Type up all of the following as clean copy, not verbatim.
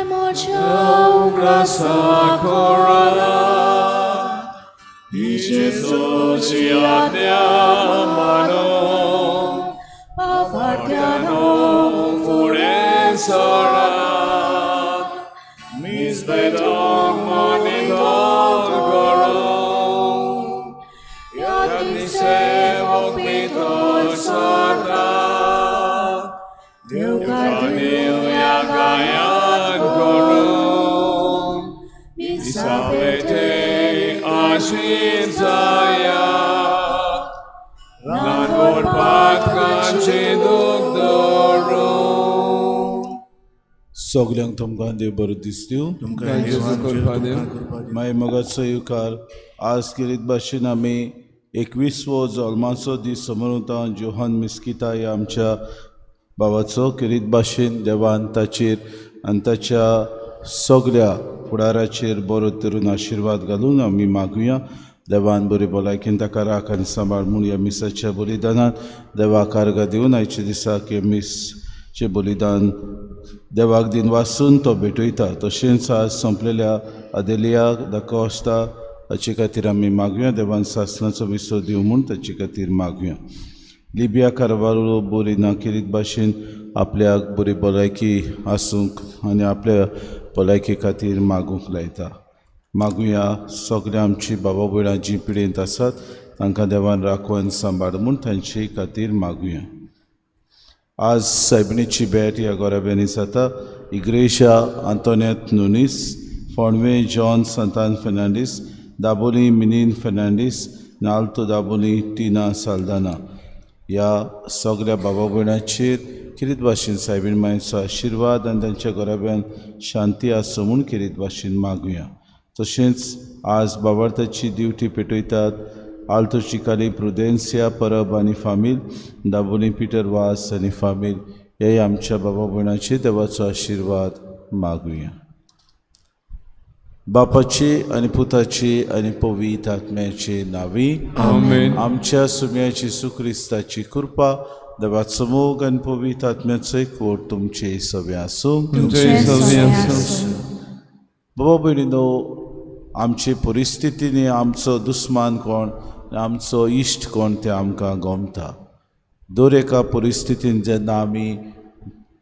म्हज्या उगडासा कोरात जेजूची आज्ञा मानून पावार्थ्यानो फुडें सरात मीस भेटोवंक मनितोन करूंक यादनी सेवक भितर सरतात देवकार दिवया गायन करूंक मिसा मिसापेटे आशीर जायात ल्हान पातकांची दूख दवरूं. सगल्यांक तुमकां देव बरो दीस दिवं. तुमकां देव कृपा दिवं. कृपा दिवं. मागीर मोगाचो येवकार. आज केरीत भाशेन आमी 21वो जल्माचो दीस समरता जोहान मिस्किता ह्या आमच्या भावाचो. केरीत भाशेन देवान ताचेर आनी ताच्या सगल्या फुडाराचेर बरो तरून आशिर्वाद घालून आमी मागुया. देवान बरी भलायकेन ताका राख आनी सांबाळ म्हूण ह्या मिसाच्या बलिदानान देवाक आर्गां दिवन आयच्या दिसाक हें मिसचें बलिदान देवाक दिन वासून तो भेटयता. तशेंच आज सोंपलेल्या आदेलिया दाकोस्ता हाचे खातीर आमी मागुया. देवान सासणाचो विसव दिवं म्हूण ताचे खातीर मागुया. लिबिया कारवारो बरी ना केरीत भाशेन आपल्याक बरी भलायकी आसूंक आनी आपल्या भलायके खातीर मागूंक लायता. मागुया सगल्या आमची बाबा भयणां जीं पिडेंत आसात तांकां देवान राखून सांबाळ म्हूण तांचे खातीर मागुया. आज सायबिणीची भेट ह्या गोराब्यांनी जाता. इग्रेशा आंतोनेत नुनीस, फोंडवे जॉन सांतान फेर्नांडीस, दाबोली मिनीन फेर्नांडीस, नाल्तो दाबोली टिना साल्दाना ह्या सगल्या बाबा भयणांचेर किरीत भाशेन सायबीण मायचो आशिर्वाद आनी तांच्या घराब्यान शांती आसूं म्हूण किरीत भाशेन मागुया. तशेंच आज बाबार्थाची दिवटी पेटयतात आल्तो चिकाली प्रुदेन्सिया परब आनी फामील, दाबोली पिटर वास आनी फामील हे आमच्या बाबा भयणाचेर देवाचो आशिर्वाद मागुया. बापाचे आनी पुताचे आनी पवित्र आत्म्याचे नांवी आमेन. आमच्या सुम्याची सुक्रिस्ताची कृपा, देवाचो मोग आनी पवित्र आत्म्याचो एकवट तुमचे सगळे आसूं. तुमचे सगळे आसूं. बाबा भयणीनो, आमचे परिस्थितीनी आमचो दुस्मान कोण आमचो इश्ट कोण तें आमकां गमता. दर एका परिस्थितीन जेन्ना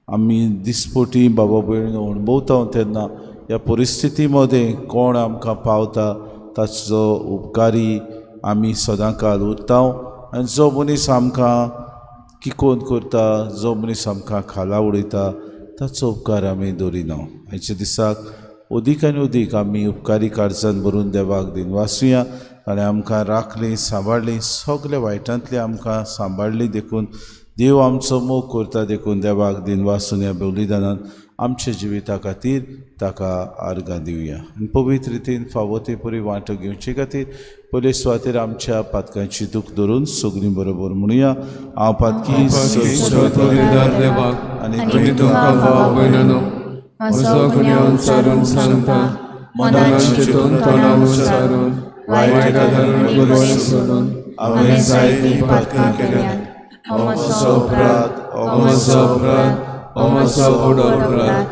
आमी दिसपटी बाबा भयणीनो अणभवता तेन्ना ह्या परिस्थिती मदें कोण आमकां पावता ताचो उपकारी आमी सदां काल उरता. आनी जो मनीस आमकां किकोन करता, जो मनीस आमकां खाला उडयता ताचो उपकार आमी दवरिना. आयच्या दिसाक अदीक आनी अदीक आमी उपकारी काळजान भरून देवाक दिनवासुया. आनी आमकां राखली सांबाळ्ळी, सगल्या वायटांतली आमकां सांबाळ्ळी देखून देव आमचो मोग करता. देखून देवाक दिनवासून ह्या बलिदानान आमच्या जिविता खातीर ताका आर्गां दिवया. आनी पवित्र रितीन फावो ते परी वांटो घेवचे खातीर पयले सुवातेर आमच्या पातकांची दूख धरून सगळीं बरोबर म्हणुया. हांव पातकी देवाक आनी आनी तुमकां भाव भयणांनो म्हजो गुन्यांव सारून सांगता, मनान चिंतून तोंडान सारून वायट गजाली सोडून हांवें जायतीं पातकां केल्यांत. हो म्हजो अपराध, हो म्हजो अपराध, हो म्हजो व्हड अपराध.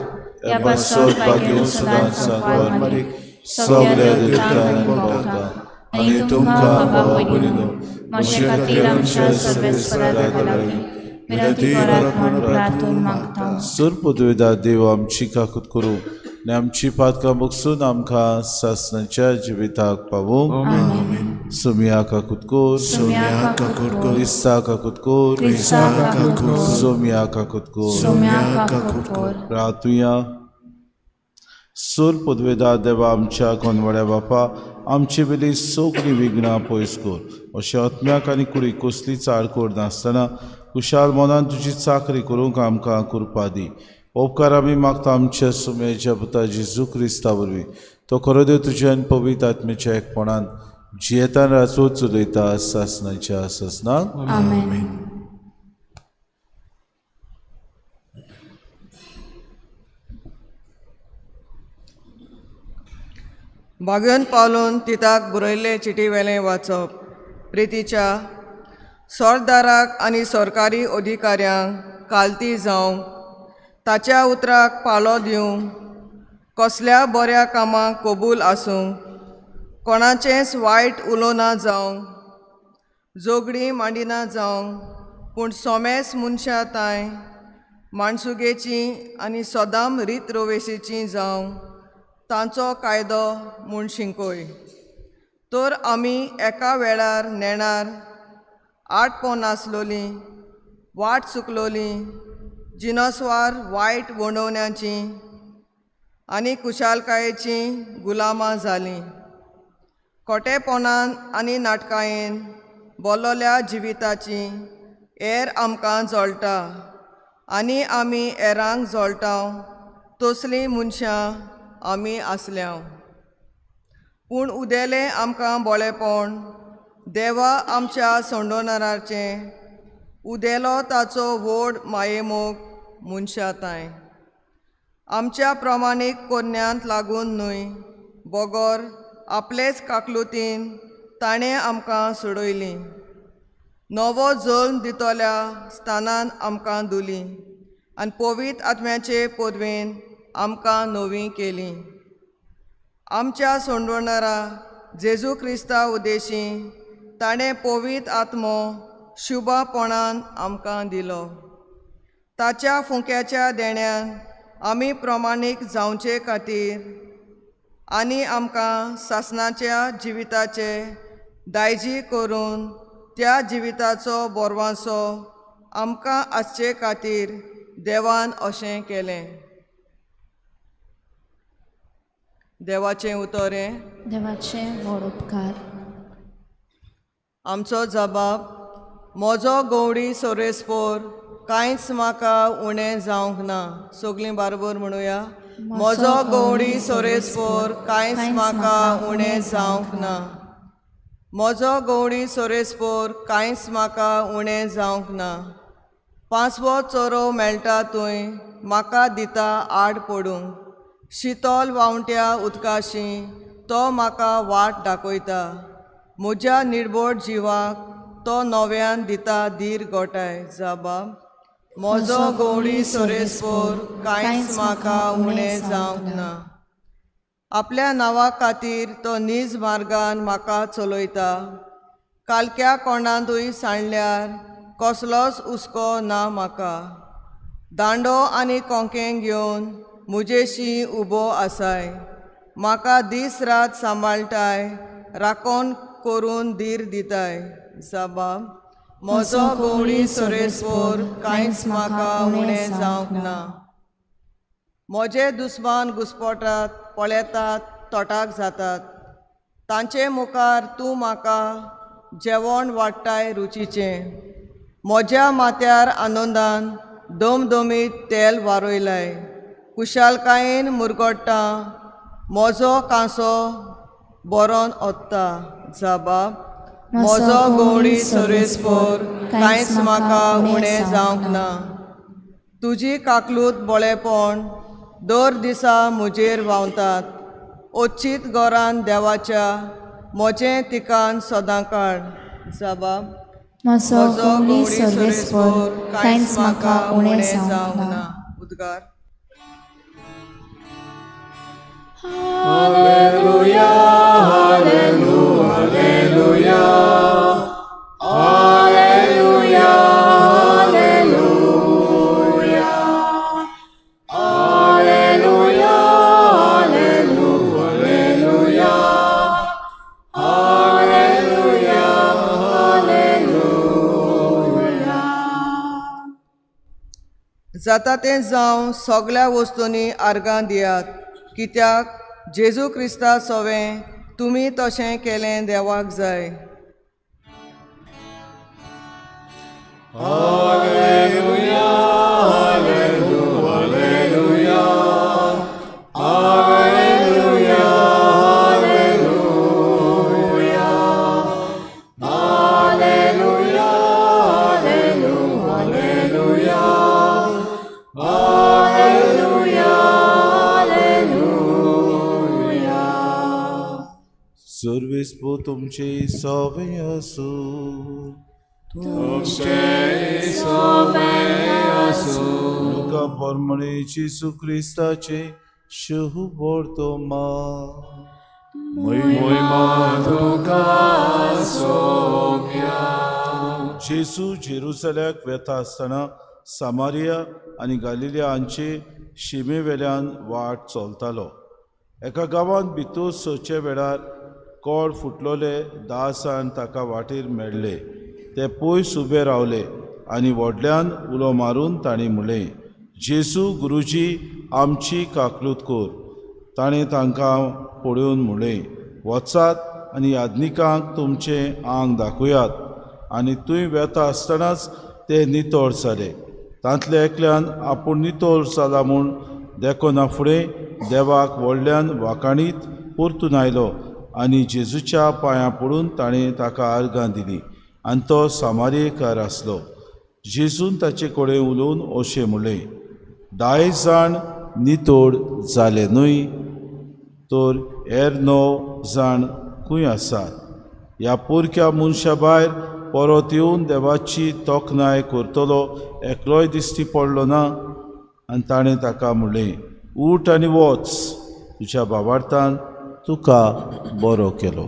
ह्या पासत भाग्य सदांच सांकवार मारीक सगल्या दुयेंतांक पावता आनी तुमकां बाबा भयणीनो म्हजे खातीर आमच्या सर्वेस्परा लागीं विनंती करात म्हूण प्रार्थून मागता. सुर पदवेदा देव आमची काकूत करूं आनी आमची पातकां बगसून आमकां सासणाच्या जिविताक पावूंक. सुमिया काकूत कर, सुम्या काकूत कर, क्रिस्ता काकूत कर, क्रिस्ता काकूत कर, सोमिया काकूत कर. सुम्या काकूत कर. प्रार्थुया. सूर पदवेदा देवा आमच्या कोनवाड्या बापा, आमचे वेली सगळीं विघ्नां पयस कर. अशें आत्म्याक आनी कुडीक कसलीच आडखळ नासतना कुशाल मनान तुजी चाकरी करूंक आमकां कृपा दी. उपकार आमी मागता आमच्या सुमेच्या पुता जेजू क्रिस्ता वरवीं. तो खरो देव तुज्या आनी पवित्र आत्म्याच्या एकपणान जियेतान राजवट चलयता सासणाच्या सासणाक. आमेन. बागयोन पावलून तिताक बरयल्ले चिटी वेलें वाचप. प्रितीच्या सरदाराक आनी सरकारी अधिकाऱ्यांक कालती जावंक, ताच्या उतराक पाळो दिवंक, कसल्या बऱ्या कामाक कबूल आसूंक, कोणाचेंच वायट उलोवना जावंक, झगडीं मांडिना जावंक, पूण सोमेस मनशां तांय माणसुगेची आनी सदाम रीत रोवेशीची जावंक तांचो कायदो म्हूण शिंकय. तर आमी एका वेळार नेणार आटपोन आसलोलीं, वाट चुकलोलीं, जिनसवार वायट वणोवण्याची आनी कुशालकायेचीं गुलामां जालीं. खोटेपणान आनी नाटकायेन बोल्लोल्या जिविताची एर आमकां जळटा आनी आमी एरांक जळटा तसलीं मनशां आमी आसल्या. पूण उदेलें आमकां बोळेपण देवा आमच्या सोंडोनाराचें, उदेलो ताचो व्हड मायेमोग मनशां तांय. आमच्या प्रमाणीक कोन्यांत लागून न्हय, बगर आपलेच काकलुतीन ताणें आमकां सोडयलीं. नवो जल्म दितल्या स्थानान आमकां धुली आनी पवित्र आत्म्याचे पदवेन आमकां नवी केली. आमच्या सोंडवणारा जेजू क्रिस्ता उदेशी ताणें पवित्र आत्मो शुभापणान आमकां दिलो. ताच्या फुंक्याच्या देण्यान आमी प्रमाणीक जावचे खातीर आनी आमकां सासणाच्या जिविताचे दायजी करून त्या जिविताचो बोरवांसो आमकां आसचे खातीर देवान अशें केलें. देवाचें उतर हें. देवाचे व्हड उपकार. आमचो जबाब. म्हजो गवडी सोरेस्पोर कांयच म्हाका उणें जावंक ना. सगलीं बारबर म्हणुया. म्हजो गवडी सोरेस्पोर कांयच म्हाका उणें जावंक ना. म्हजो गवडी सोरेस्पोर कांयच म्हाका उणें जावंक ना. पांचवो चोरो मेळटा थंय म्हाका दिता आड पडूंक. शितोल व्हांवट्या उदकाशी तो म्हाका वाट दाखयता. म्हज्या निर्बोड जिवाक तो नव्यान दिता धीर गोठाय. जबाब. म्हजो गवडी सोरेस्पोर कांयच म्हाका उणें जावंक ना. आपल्या नांवा खातीर तो नीज मार्गान म्हाका चलयता. कालक्या कोणांतूय सांडल्यार कसलोच हुस्को ना म्हाका. दांडो आनी कोंकें घेवन म्हजेशी उबो आसाय. म्हाका दीस रात सांबाळटाय, राखण करून धीर दिताय. जबाब. म्हजो गवडी सोरेस्पोर कांयच म्हाका उणें जावंक ना. म्हजे दुस्मान घुस्पटात, पळयतात, तोटाक जातात. तांचे मुखार तूं म्हाका जेवण वाडटाय रुचीचें. म्हज्या माथ्यार आनंदान दमदमीत तेल वारयलाय. कुशालकायेन मुरगट्टा, म्हजो कांसो बरोन ओत्ता. जबाब. म्हजो गवडी सोरेस्पोर कांयच म्हाका उणें जावंक ना. तुजी काकलूत बोळेपण दर दिसा म्हजेर व्हांवतात. ओच्चीत घरान देवाच्या म्हजें तिकान सदां काळ. जबाब. म्हजो गवडी सोरेस्पोर कांयच म्हाका उणें जावंक ना. उद्गार. Alleluia, alleluia, alleluia, alleluia, alleluia, alleluia, alleluia, alleluia. जाता तें जावं सगल्या वस्तूंनी आर्गां दियात, कित्याक जेजू क्रिस्ता सोवें तुमी तशें केलें देवाक जाय. Alleluia, alleluia, alleluia, alleluia, alleluia, alleluia, alleluia, alleluia. Service पो तुमचे सवे आसूं. तुमचे सोवे आसूं. लुका परमणे जेजू क्रिस्ताचे शुभ वर्तमान। मोहिमा तुका सोम्या। जेजू जेरुसलेमाक वेता आसतना सामारिया आनी गालिलिया हांचे शिमे वेल्यान वाट चलतालो। एका गांवांत भितर सरचे वेळार कोड फुटलोले 10 जाण ताका वाटेर मेळ्ळे। ते पयस उबे रावले आनी व्हडल्यान उलो मारून तांणी म्हणलें, जेजू गुरुजी, आमची काकलूत कर। ताणें तांकां पळोवन म्हणलें, वचात आनी याज्ञिकांक तुमचें आंग दाखयात। आनी थंय वेता आसतनाच ते नितळ जाले। तांतले एकल्यान आपूण नितळ जाला म्हूण देखना फुडें देवाक व्हडल्यान वाखाणीत परतून आयलो आनी जेजूच्या पांयां पडून ताणें ताका आर्गां दिली। आनी तो सामारियेकार आसलो। जेजून ताचे कडेन उलोवन अशें म्हणलें, 10 जाण नितळ जाले न्हय, तर हेर 9 जाण खंय आसात? ह्या पोरक्या मनशा भायर परत येवन देवाची तोखणाय करतलो एकलोय दिश्टी पडलो ना। आनी ताणें ताका म्हणलें, उठ आनी वच, तुज्या बाबार्थान तुका बरो केलो।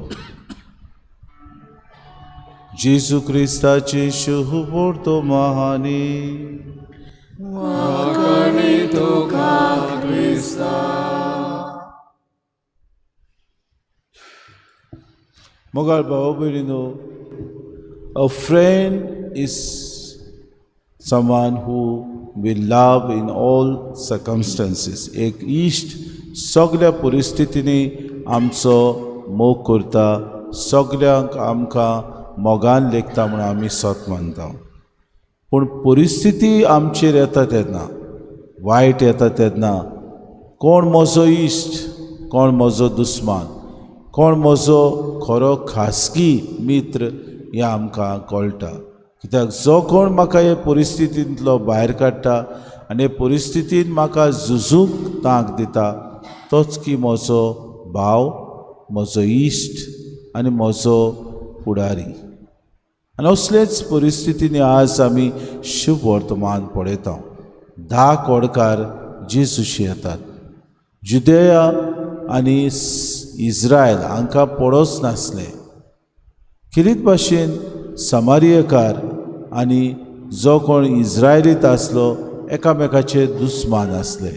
जेजू क्रिस्ताची शुभ वर्तमानी। वाखाणी तुका क्रिस्ता। मोगाळ भाव भयणीनो, a friend is someone who will love in all circumstances. एक इश्ट सगळ्या परिस्थितींनी आमचो मोग करता, सगळ्यांक आमकां मोगान लेखता म्हूण आमी सत मानता। पूण परिस्थिती आमचेर येता तेन्ना, वायट येता तेन्ना, कोण म्हजो इश्ट, कोण म्हजो दुस्मान, कोण म्हजो खरो खासगी मित्र हें आमकां कळटा। कित्याक जो कोण म्हाका हे परिस्थितींतलो भायर काडटा आनी हे परिस्थितीन म्हाका झुजूंक तांक दिता तोच की म्हजो भाव, म्हजो इश्ट आनी म्हजो फुडारी। आनी असलेच परिस्थितींनी आज आमी शुभ वर्तमान पळयता। 10 कोडकार जेजूशी येतात। जुदेया आनी इस्रायल हांकां पडोच नासलें। खेरीत भाशेन समारियकार आनी जो कोण इस्रायलीत आसलो एकामेकाचे दुस्मान आसले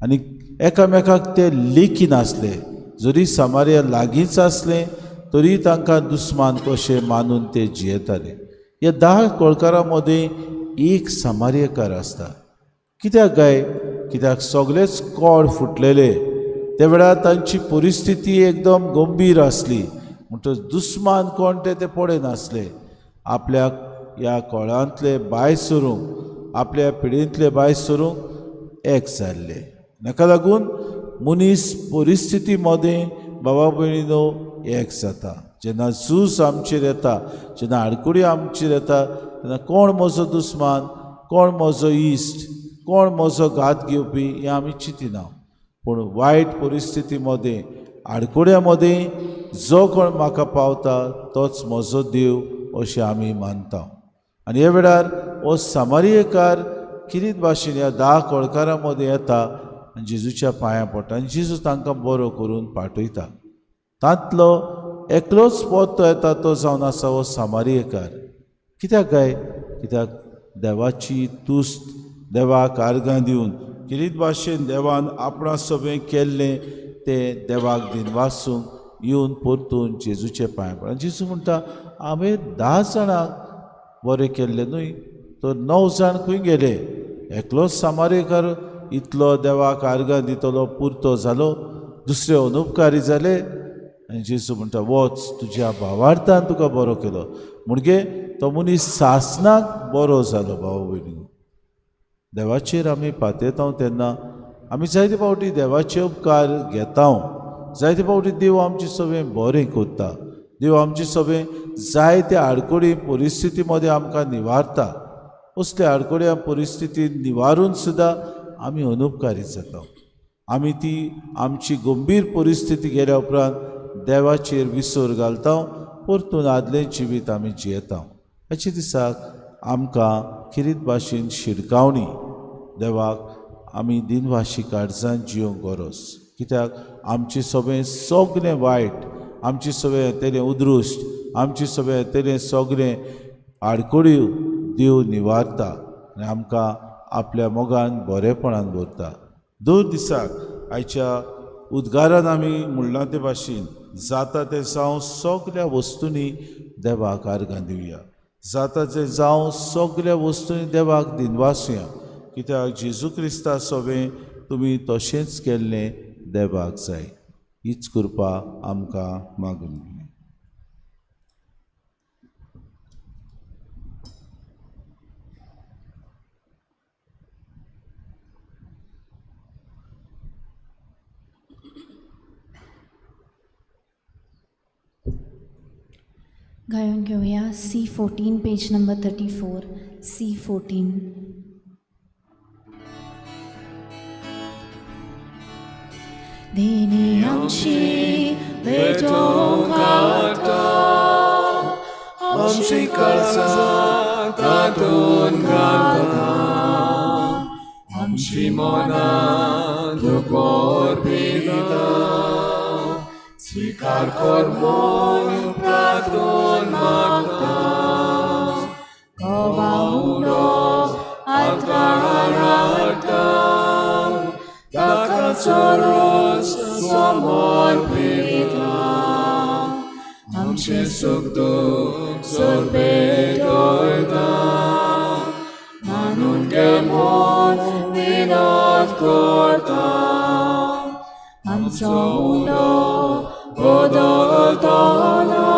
आनी एकामेकाक ते लेखी नासले। जरी समारिया लागींच आसलें तरी तांकां दुस्मान कशें मानून ते जियेताले। ह्या 10 कोळकारां मदीं एक समारियकार आसता। कित्याक काय? कित्याक सगळेच कोड फुटलेले। त्या वेळार तांची परिस्थिती एकदम गंभीर आसली, म्हणटच दुस्मान कोण ते पळयनासले। आपल्याक ह्या कोळांतले भायर सरूंक, आपल्या पिळयेंतले भायर सरूंक एक जाल्ले। ताका लागून मनीस परिस्थिती मदें बाबा भयणीनो एक जाता। जेन्ना झूज आमचेर येता, जेन्ना आडकुडी आमचेर येता, तेन्ना कोण म्हजो दुस्मान, कोण म्हजो इश्ट, कोण म्हजो घात घेवपी हें आमी चिंतिना। पूण वायट परिस्थिती मदें, आडकुड्या मदें जो कोण म्हाका पावता तोच म्हजो देव अशें आमी मानता। आनी ह्या वेळार हो सामारियेकार किरीत भाशेन ह्या 10 कोळकारां मदें येता आनी जेजूच्या पांयां पडटा आनी जेजू तांकां बरो करून पाठयता। तांतलो एकलोच पोतो येता तो जावन आसा हो सामारियेकार। कित्याक काय? कित्याक देवाची तुस्त, देवाक आर्गां दिवन किरीत भाशेन देवान आपणा सगळें केल्लें तें देवाक दिनवासूंक येवन परतून जेजूचे पांय पडटा। जेजू म्हणटा, हांवें 10 जाणांक बरें केल्लें न्हय, तर 9 जाण खंय गेले? एकलोच सामारियेकार इतलो देवाक आर्गां दितलो पुरतो जालो, दुसरे अनुपकारी जाले। आनी जेजू म्हणटा, वच, तुज्या भावार्थान तुका बरो केलो। म्हणजे तो मनीस सासनाक बरो जालो। भाव भयणी, देवाचेर आमी पातयेता तेन्ना आमी जायते फावटी देवाचे उपकार घेता, जायते फावटी देव आमचें सगळें बरें करता, देव आमचें सगळें जायते आडकुडी परिस्थिती मदें आमकां निवारता। असल्या आडकुड्या परिस्थितीन निवारून सुद्दां आमी अनुपकारी जाता। आमी ती आमची गंभीर परिस्थिती गेल्या उपरांत देवाचेर विसर घालता, परतून आदलें जिवीत आमी जियेता। हाचे दिसाक आमकां खेरीत भाशेन शिडकावणी देवाक आमी दिनवाशी काळजान जिवंक गरज, कित्याक आमचे सगळें सगळें वायट, आमचे सगळें येतलें उदृश्ट, आमचे सगळें येतलें सगळें आडखळ्यो देव निवारता आनी आमकां आपल्या मोगान बरेपणान दवरता. दर दिसाक आयच्या उद्गारान आमी म्हणलां ते भाशेन जाता तें जावं सगल्या वस्तूंनी देवाक आर्गां दिवया, जाता तें जावं सगल्या वस्तूंनी देवाक दिनवासुया, कित्याक जेजू क्रिस्ता सोबें तुमी तशेंच केल्लें देवाक जाय. हीच कृपा आमकां मागून घेवया. गायन घेवया C14 page number 34 C14. देणी आमची भेटोवंक आता, आमची काळजां तातूंत घालता, आमची मनां दुखोर पिता, स्वीकार कर म्हूण प्रार्थून मागता. गोवा उंडो आल्तारार हाडटा, ताका चोरोस समर्पिता, आमचें सूख दूख सोरपेटयता, मानून घे म्हूण विनोद करता. आमचो उंडो बदलतलो,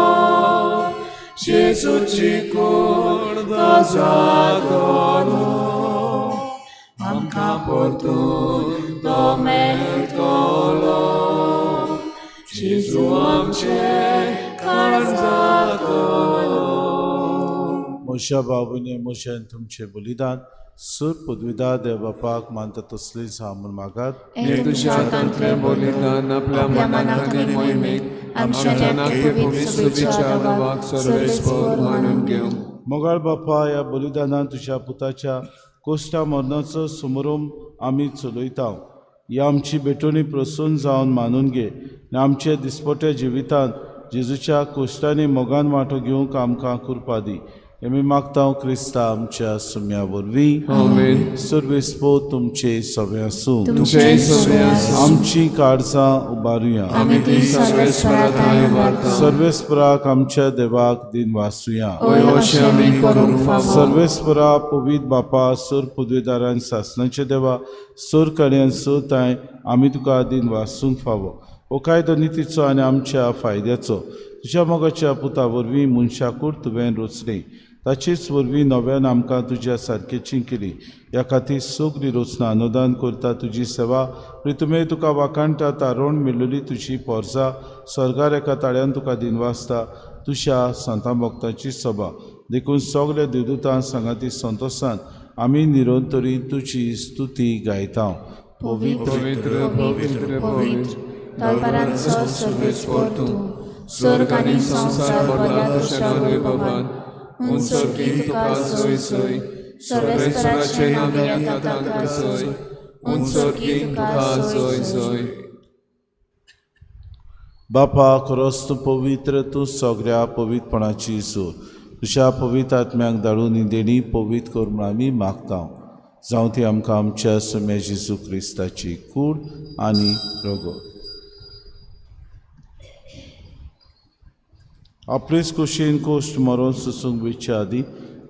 जेजूची कूड जातलो, आमकां परतून तो मेळटलो, जेजू आमचें काळजातलो. म्हज्या बाबूने म्हज्यान तुमचें बलिदान सुर पदवीदार देव बापाक मानता तसलीच हांव म्हूण मागात. हे तुज्या हातांतलें बलिदान आपल्या मनाक आनी मोहिमेक आमच्या नागरी पवित्र शुभेच्छा देवाक सर्वेस्पर मानून घेवं. मोगाळ बापा, ह्या बलिदानान तुज्या पुताच्या कोश्टा मरणाचो समारोप आमी चलयता. ह्या आमची भेटवणी प्रसन्न जावन मानून घे आनी आमच्या दिसपट्या जिवितांत जेजूच्या कोश्टांनी मोगान वांटो घेवंक आमकां कृपा दी. आमी मागता क्रिस्ता आमच्या सुम्या वरवीं. आमेन. सर्वेस्पर तुमचे सगळे आसूं. तुमचेय सगळे आसूं. आमची काळजां उबारुया. आमी ती सर्वेस्परा थंय उबारता. सर्वेस्पराक आमच्या देवाक दिनवासुया. हय अशें आमी करूंक फावो. सर्वेस्परा पवित्र बापा, सोर पदवेदारान सासणाचे देवा, सोर कड्यान सो तांय आमी तुका दिनवासूंक फावो. हो कायदो नितीचो आनी आमच्या फायद्याचो तुज्या मोगाच्या पुता वरवीं मनशाकूड तुवें रचली, ताचेच वरवीं नव्यान आमकां तुज्या सारकेची केली. ह्या खातीर सगळी रचना अनुदान करता तुजी सेवा प्रितुमे तुका वाखाणटा. तारोण मेळ्ळली तुजी पोरसा स्वर्गार एका ताळ्यान तुका दिनवासता. तुज्या सांतां भक्तांची सभा देखून सगल्या देवदूतां सांगाती संतोशान आमी निरंतरी तुजी स्तुती गायता. पवित्र पवित्र पवित्र पवित्र तळपरांचो सर्वेस्पर तूं, स्वर्ग आनी संवसार भरला तुज्या वैभवान. उंचकी तुका सोय सोय, सर्वेस्पराचे नाम्या तांकां सोय, उंचकी तुका सोय सोय. बापा, खरोच तूं पवित्र, तूं सगळ्या पवित्रपणाची सूर. तुज्या पवित्र आत्म्याक धाडून ही देणी पवित्र कर म्हूण आमी मागता. जावं ती आमकां आमच्या सुम्या जेजू क्रिस्ताची कूड आनी रगत. आपलेच कुशीन कोश्ट मरोन सुसूंक विचच्या आदीं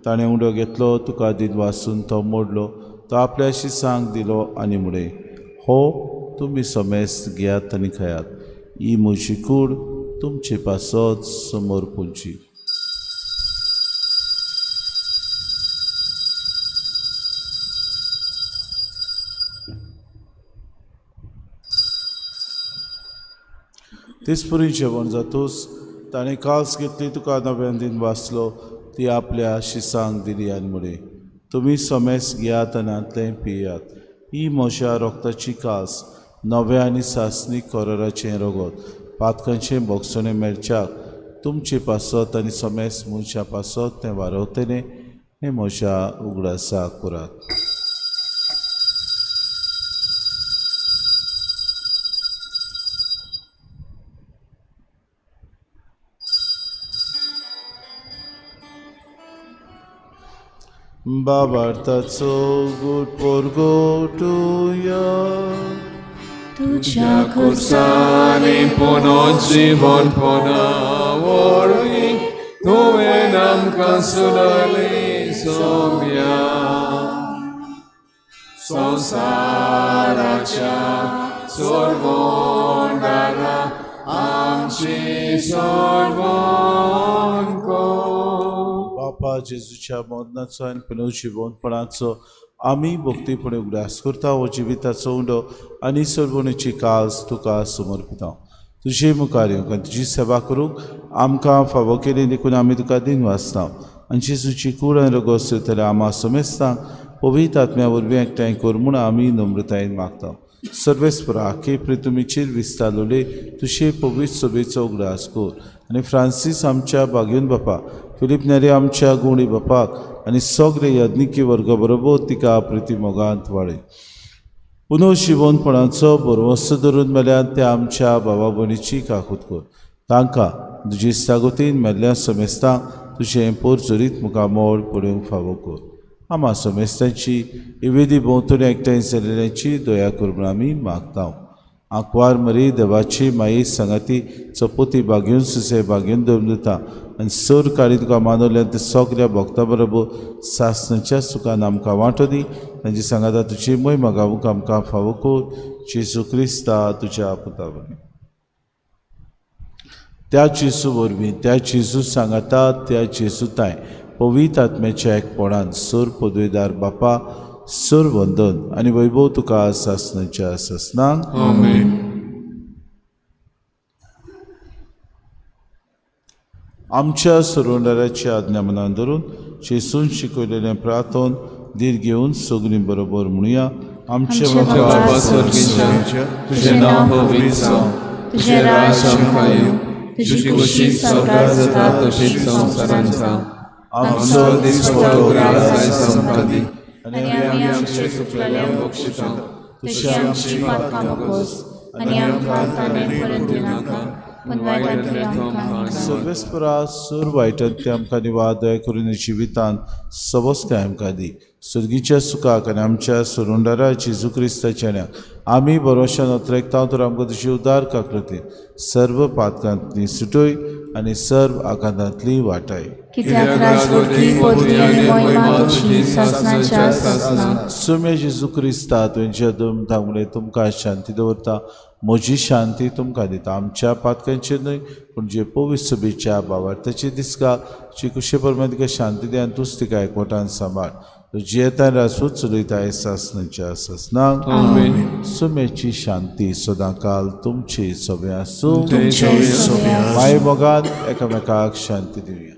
ताणें उडो घेतलो, तुका दिनवासून तो मोडलो, तो आपल्या शिसांक दिलो आनी म्हणलें, हो तुमी समेस्त घेयात आनी खायात, ही म्हजी कूड तुमचे पासत समोर पुंची. तेच पुरी जेवण जातूच ताणें कास घेतली, तुका नव्यान दिन वाचलो, ती आपल्या शिसांक दिली आनी म्हणलें, तुमी समेस्त घेयात आनी हांतलें पियात, ही म्हज्या रोगताची कास नव्या आनी सासणीक कराराचें रगत, पातकांचें भोगसणें मेळच्याक तुमचे पासत आनी समेस्त मनशां पासत तें वारवतलें. हें म्हज्या उगडासाक करात. बाबार्थाचो गुट पोरगोटुया तुज्या खुर्सांनी पुनर्जीवन पणा वरवीं तुवें आमकां सुदारली सोम्या संवसाराच्या सोडवणारा आमची सोडवण कर. बापा जेजूच्या मरणाचो आनी पुनर्जिवनपणाचो आमी भक्तीपणे उगडास करता. हो जिविताचो उंडो आनी सोडवणेची काज तुका समर्पिता. तुजे मुखार येवंक आनी तुजी सेवा करूंक आमकां फावो केली देखून आमी तुका दिनवासता. आनी जेजूची कूड आनी रगत सोयतले आमा समेस्तांक पवित्र आत्म्या वरवीं एकठांय कर म्हूण आमी नम्रतायेन मागता. सर्वेस्परा आखे प्रितुमीचेर विस्तारलोले तुजे पवित्र सभेचो उगडास कर आनी फ्रांसीस आमच्या बागेवन बापा, फिलीप नेरी आमच्या गुणी बापाक आनी सगळे यज्ञिकी वर्ग बरोबर तिका प्रिती मोगांत वाडय. पुनर्जिवनपणाचो भरवंसो धरून मेल्यार त्या आमच्या बाबा भयणीची काकूत कर. तांकां तुजी इस्तागतीन मेल्ल्या समेस्तांक तुजें पोरजोरीत मुखामळ पळोवंक फावो कर. आमा समेस्तांची इवेदी भोंवतणी एकठांय जाल्ल्याची दया कर म्हूण आमी मागता. आंकवार मरी देवाची माई सांगाती चपोती बागेवन सुसे बागेवन दवरून दिता आनी सर काळी तुका मानवल्यान ते सगळ्या भक्ता बरोबर सासणाच्या सुखान आमकां वांटो दी. तांची सांगाता तुजी मोहिमा गावूंक आमकां फावो कर. जेजू क्रिस्ता तुज्या पुता वरवीं. त्या जेजू वरवीं, त्या जेजू सांगाता, त्या जेजू ताय पवित्र आत्म्याच्या एकपणान सर पदवेदार बापा सर वंदन आनी वैभव तुका सासणाच्या सासणांक. आमेन. आमच्या सोडवणाराची आज्ञा मनान धरून जेजून शिकयलेलें प्रार्थन धीर घेवन सगळीं बरोबर म्हणुया. आमचे बापा स्वर्गीच्या, तुजें नांव पवित्र जावं, तुजें राज आमकां येवं, तुजी खुशी स्वर्गार जाता तशीच संवसारांत जावं. आमचो दिसपट्टो ग्रास आयज आमकां दी आनी आमी आमचे चुकलेल्यांक बक्षिता तशी आमची पातकां मोगोस आनी आमकां ताणें पडून दिनाका पूण वायटांतली आमकां निवार. सर्वेस्परा सूर वायटांतली आमकां निवार दया करून जिवितांत सबस्काय आमकां दी. सुर्गीच्या सुखाक आनी आमच्या सोडवणदारा जेजू क्रिस्ताच्या न्याक आमी भरोशान अत्रेकता तर आमकां तुजी उदार काकृती सर्व पातकांतली सुटय आनी सर्व आघातांतली वाटाय. कित्याक राजवटी पदवी आनी मोहिमा तुजी सासणाच्या सासणाक. सुम्या जेजू क्रिस्ता तुमच्या धांवले तुमकां शांती दवरता, म्हजी शांती तुमकां दिता. आमच्या पातकांचेर न्हय पूण जे पवित्र सभेच्या बावार्थाचे दिसका जी कुशे प्रमाण तिका शांती दी आनी तूंच तिका एकवटान सांबाळ. तूं जियेता राजपूत चलयता सासणाच्या सासणाक. आमेन. सुम्याची शांती सदांकाल तुमची सगळें आसूं. तुमचे माय मोगान एकामेकाक शांती दिवया.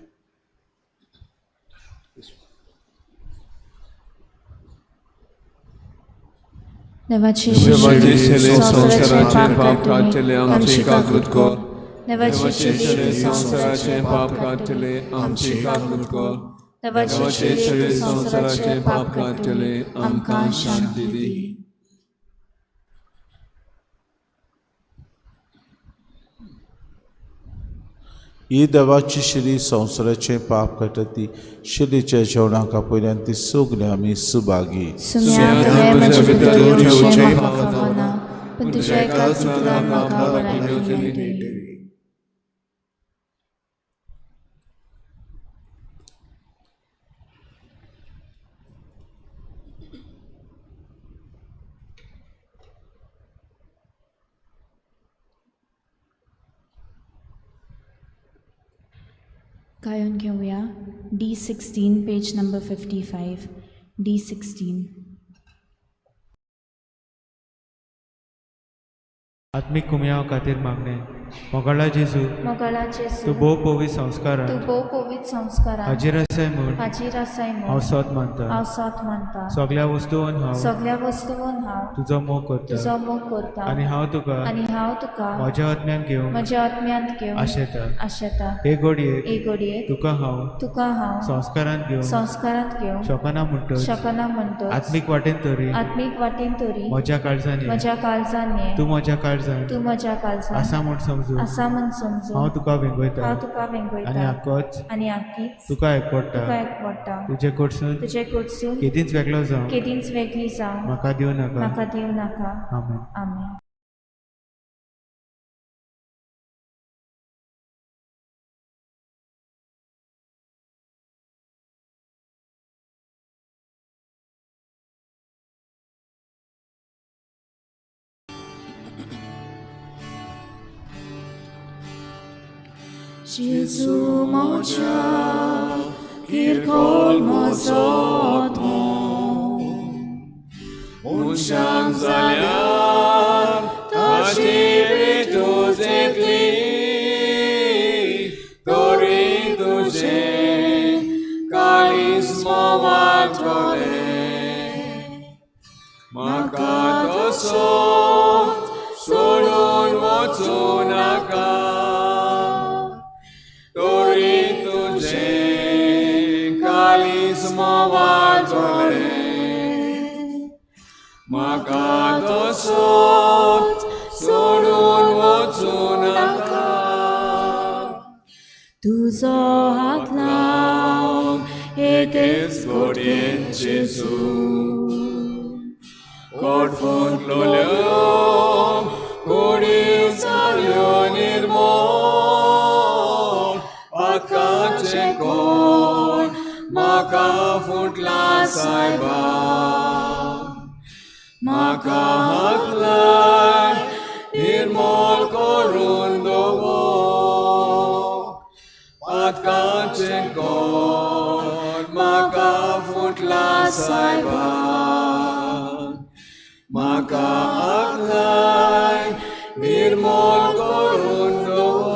देवाची देवाचे शेले संवसाराचे पाप काडटले आमची काकूत कर. देवाची देवाचे शेले शेले संवसाराचे पाप काडटले आमची काकूत कर. देवाची देवाचे शेले शेले संवसाराचे संवसाराचे पाप पाप काडटले काडटले आमकां शांती दी. ही देवाची शिरी संवसाराचें पाप काडटा ती शिरीच्या जेवणाक आपयल्यान ती सगळीं आमी सुभागी. सुम्या तुवें म्हजे भितर येवचें म्हाका फावना, पूण तुज्या एकाच उतरान म्हाका भलायकी मेळटली. गायन घेवया D16 page number 55 D16. आत्मीक कुमयाव खातीर मागणें. मोगाळा जेजू, मोगाळा जेजू, तूं भोव पवित्र संस्कारान तूं भोव पवित्र संस्कारान हाजीर आसाय म्हूण हाजीर आसाय हांव म्हूण सोद मानता. हांव सोद मानता. सगळ्या वस्तून हांव सगळ्या वस्तून हांव तुजो मोग करता तुजो मोग करता आनी हांव तुका आनी हांव तुका म्हज्या आत्म्यान घेवंक म्हज्या आत्म्यांत घेवन आशेता. आशेता. हे घडयेक हे घडयेक तुका हांव तुका हांव संस्कारांत घेवंक संस्कारांत घेवंक शकना म्हणटच शकना म्हणटच आत्मीक वाटेन तरी आत्मीक वाटेन तरी म्हज्या काळजान ये. म्हज्या काळजान ये. तूं म्हज्या काळजान तूं म्हज्या काळजान आसा म्हूण समजून समजून आसा म्हूण समजून हांव तुका वेंगयता हांव तुका आनी वेंगयता आकोच आनी आकीच तुका एकवडटा. तुका एकवडटा. तुजे कडसून तुजे कडसून केदींच वेगळो जावं केदींच वेगळी जावं म्हाका दिवं नाका. म्हाका दिवं नाका. आमेन. आमेन. Gesù mocia, kirkol mozotmo, मनशांक जाल्यार ताची भेटूच येतली, तरी तुजें काळीज मोवाटोलें. म्हाका तसोच सोडून वचूं नाका, तरी तुजें काळीज मोवाटोलें. म्हाका तसोच सोडून वचूं नाका. तुजो हात लावन एकेच एकेच घडयेन जेजू कोटफुटलोल्यो कुडी जाल्यो निर्मोल, पातकाचें कोण म्हाका फुटला सायबा. म्हाका हात लाय निर्मोल करून दवर, पातकाचें कोण म्हाका फुटला सायबा. म्हाका हात लाय निर्मोल करून दवर.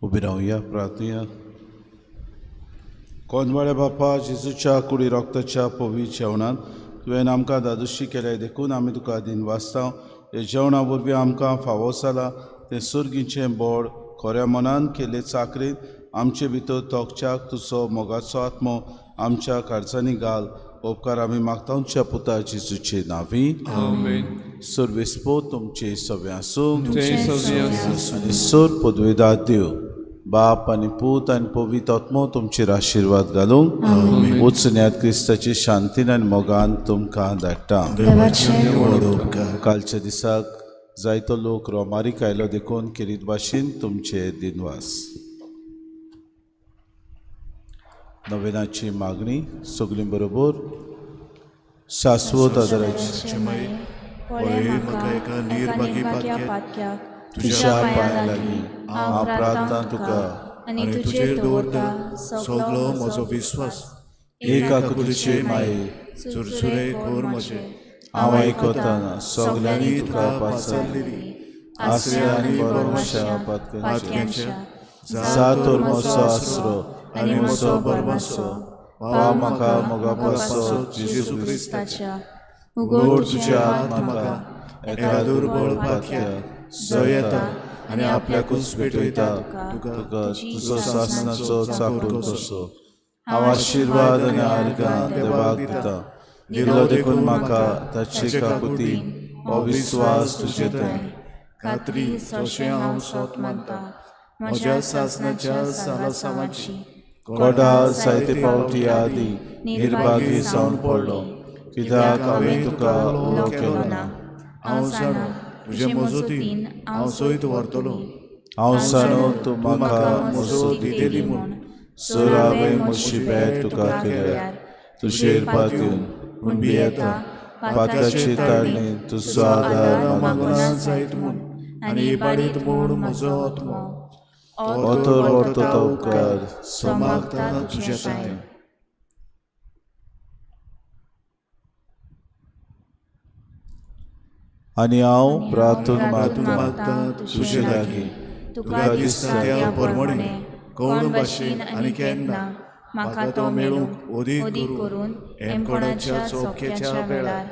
उबी रावया प्रार्थुया. कोनवाड्या बापा जेजूच्या कुडी रोगताच्या पवी जेवणांत तुवें आमकां दादोशी केल्या देखून आमी तुका दिनवासता. हे जेवणा वरवीं आमकां फावो जाला तें सुर्गीचें बोड खऱ्या मनान केल्ले चाकरेन आमचे भितर तोखच्याक तुजो मोगाचो आत्मो आमच्या काळजांनी घाल. उपकार आमी मागता तुमच्या पुता जेजूचे नांवी. आमेन. सर्वेस्पो तुमचे सगळें आसूं तुमचें सगळें आसूं. आनी सोर पदवेदार देव बाप आनी पूत आनी पवित्र आत्मो तुमचेर आशिर्वाद घालूंक वचुन्यात क्रिस्ताची शांतीन आनी मोगान तुमकां धाडटा. देवाचे व्हड उपकार. कालच्या दिसाक जायतो लोक रोमारीक आयलो देखून खेरीत भाशेन तुमचे दिनवास. नवेनाची मागणी सगळीं बरोबर. शाश्वत आदाराची पळय म्हाका एका निर्भागी पातक्याक तुज्या पांयां लागीं हांव प्रार्थना तुका आनी आनी तुजेर तुजेर दवरता दवरता सगलो सगलो म्हजो म्हजो विस्वास. विस्वास. एका कुलीचे माये, चुरचुरे कोर म्हजे, हांव आयकतना सगल्यांनी तुका पाचारलेली आसऱ्या आनी बरमाशा पातक्यांच्या जातोर म्हजो आसरो आनी म्हजो बरमासो, पाव म्हाका मोगा पासत जेजू क्रिस्ताच्या. उगड तुज्या हात म्हाका एका दुर्बळ पातक्या जयता आनी आपल्याकूच पेटयता तुका तुजो सासणाचो चाकूर कसो. हांव आशिर्वाद आनी आर्गां देवाक दिता, दिलो देखून म्हाका ताचे काकुतीन हो विस्वास तुजे थंय खात्री जशें हांव सोत मानता म्हज्या सासणाच्या सालासांवाची. कोडा जायते फावटी आदी निर्भागी जावन पडलो, कित्याक हांवें तुका उलो केलो ना. हांव जाणो तुजे मजतीन हांव सयत व्हरतलो. हांव जाणो तूं म्हाका मजत दितली म्हूण, सर हांवें म्हजी भेट तुका केल्या. तुजेर पातयेवन पूण भियेता पातकाचे ताळणे तुजो आदार मागून जायत म्हूण आनी इबाडीत म्हूण म्हजो आत्मो ओतोर वर्तता उपकार सोमागता तुज्या तांय. आनी हांव प्रार्थून मागता तुजे लागीं, तुका दिसता त्या परमणे कोण भाशेन आनी केन्ना म्हाका तो मेळूंक ओदीक करून हेमकोणाच्या चौकेच्या वेळार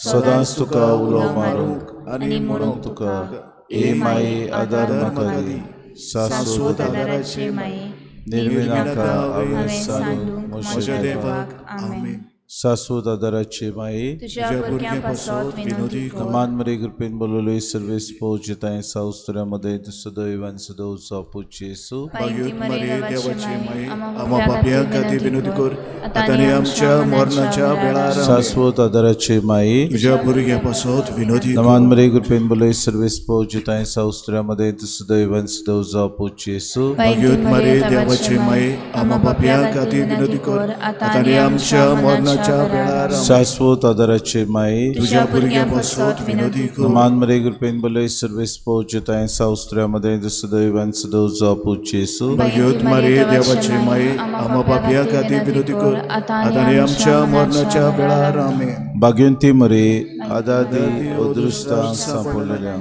सदांच तुका उलो मारूंक आनी म्हणूंक तुका ए माये आदार म्हाका दी. शाश्वत आदाराचे माये, निर्मिनाका हांवें सांडूंक म्हज्या देवाक. आमेन. शाश्वत आदाराचे माये, तुज्या भुरग्यां पासत विनोदी कर. मान मरे कृपेन बोलवले सर्वेस पोजिताय सावस्त्र्यामध्ये सदैव आनी सदैव पूज्य येसू. भाग्योत मरे देवाचे माये, आम्हा पापयां खातीर विनोदी कर, आतां आनी आमच्या मरणाच्या वेळार. शाश्वत आदाराचे माये, तुज्या भुरग्यां पासत विनोदी कर. मान मरे कृपेन बोलवले सर्वेस पोजिताय सावस्त्र्यामध्ये सदैव आनी सदैव पूज्य येसू. भाग्योत मरे देवाचे माये, आम्हा पापयां खातीर विनोदी कर, आतां आनी आमच्या मरणाच्या वेळार. शाश्वत आदाराचे माये, तुज्या भुरग्यां पासत विनोदी कर. मान मरे कृपेन बोलवले सर्वेस पोजिताय सावस्त्र्यामध्ये सदैव आनी सदैव पूज्य येसू. भाग्योत मरे देवाचे माये, आम्हा पापयां खातीर विनोदी कर, आतां आनी आमच्या मरणाच्या वेळार. आमेन. भाग्यवंती मरे आदादी अदृश्टांक सांपडलेल्या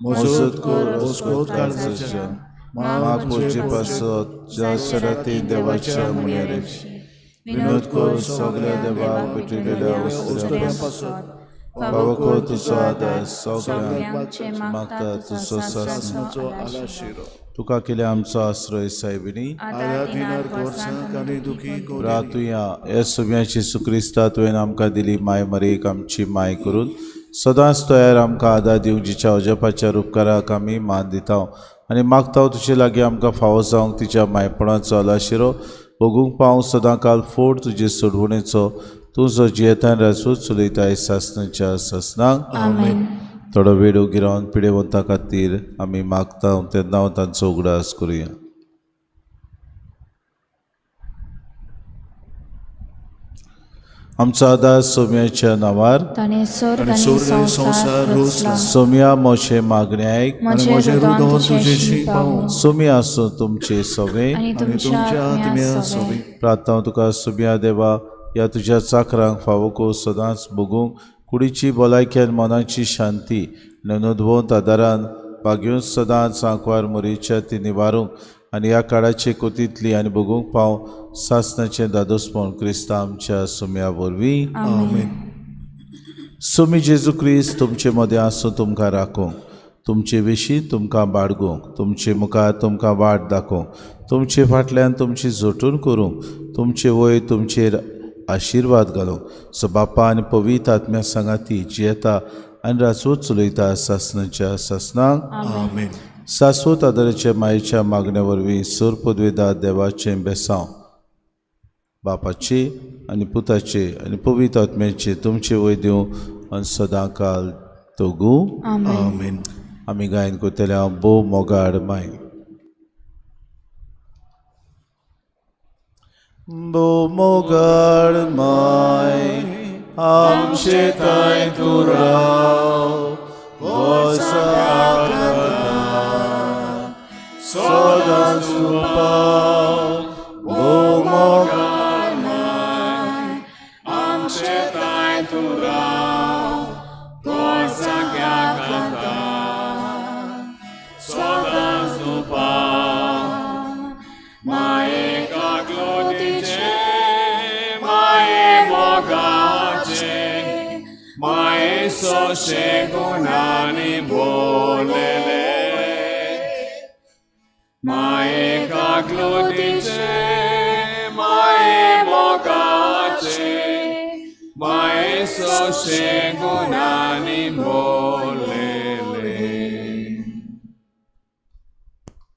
मजत कर अस्कोत काळजाच्या माग पोचे पासत ज्या सराती देवाच्या मुण्यारेची विनोद कर सगळ्या देवाक पेटलेल्या वस्त्रां पासत फावो कर तुजो आदार सगळ्यांक मागता तुजो सासणाचो आलाशिरो. तुका केल्या आमचो आश्रय सायबिणी प्रातुया ह्या सगळ्या जेसू क्रिस्ता तुवें आमकां दिली माय मरेक आमची माय करून सदांच तयार आमकां आदार दिवंक जिच्या अजपाच्या उपकाराक आमी मान दिता आनी मागता तुजे लागीं आमकां फावो जावंक तिच्या मायपणाचो आलाशिरो भोगूंक पावंक सदां काल फोड तुजे सोडवणेचो तूं जो जियेतान राजूच चलयताय सासणाच्या सासणाक. आमेन. थोडो वेळ उगी रावन पिडेवंता खातीर आमी मागता तेन्ना तांचो उगडास करुया. आमचो आदार सोम्याच्या नांवार. ताणें स्वर्ग आनी संवसार रचला. सोम्या म्हजें मागणें आयक म्हजें रुदन तुजेशी पावूं. सोम्या आसूं तुमचे सवे आनी तुमच्या आत्म्या सवे. प्रार्थना तुका सोम्या देवा ह्या तुज्या चाकरांक फावो को सदांच भोगूंक कुडीची भलायकी आनी मनाची शांती नोंदवंत आदारान भाग्योन सदांच आंकवार मोरेच्या ती निवारूंक आनी ह्या काळाचे कोतींतली आनी भोगूंक पाव सासणाचें दादोसपण क्रिस्ता आमच्या सोम्या वरवीं. आमेन. सोमी जेजू क्रिस्त तुमचे मदें आसूं तुमकां राखूंक तुमचे विशीं तुमकां बाळगूंक तुमचे मुखार तुमकां वाट दाखोवंक तुमचे फाटल्यान तुमची जोटून करूंक तुमचे वय तुमचेर आशिर्वाद घालूंक सो बापा आनी पवित्र आत्म्या सांगाती जियेता आनी राजवट चलयता सासणाच्या सासणाक. आमेन. शाश्वत आदाराच्या मायेच्या मागण्या वरवीं सोर पदवेदार देवाचें बेसांव बापाचे आनी पुताचे आनी पवित्र आत्म्याचे तुमचे वय दिवं आनी सदां काल तोगू. आमेन. आमी गायन करतले हांव भोव मोगाड माय. भोव मोगाड माय आमचे ताय तूं राव सदांच तूं पाव. भोव मोगाड माय तूं राव कोळसाक्या खाता सदांच तूं पाव माये कागलोतीचे माये मोगाचे माये सोशे गुणांनी बोलले माये कागलोतीचे माये मोगाचे माये सोशे गुणांनी बोलले.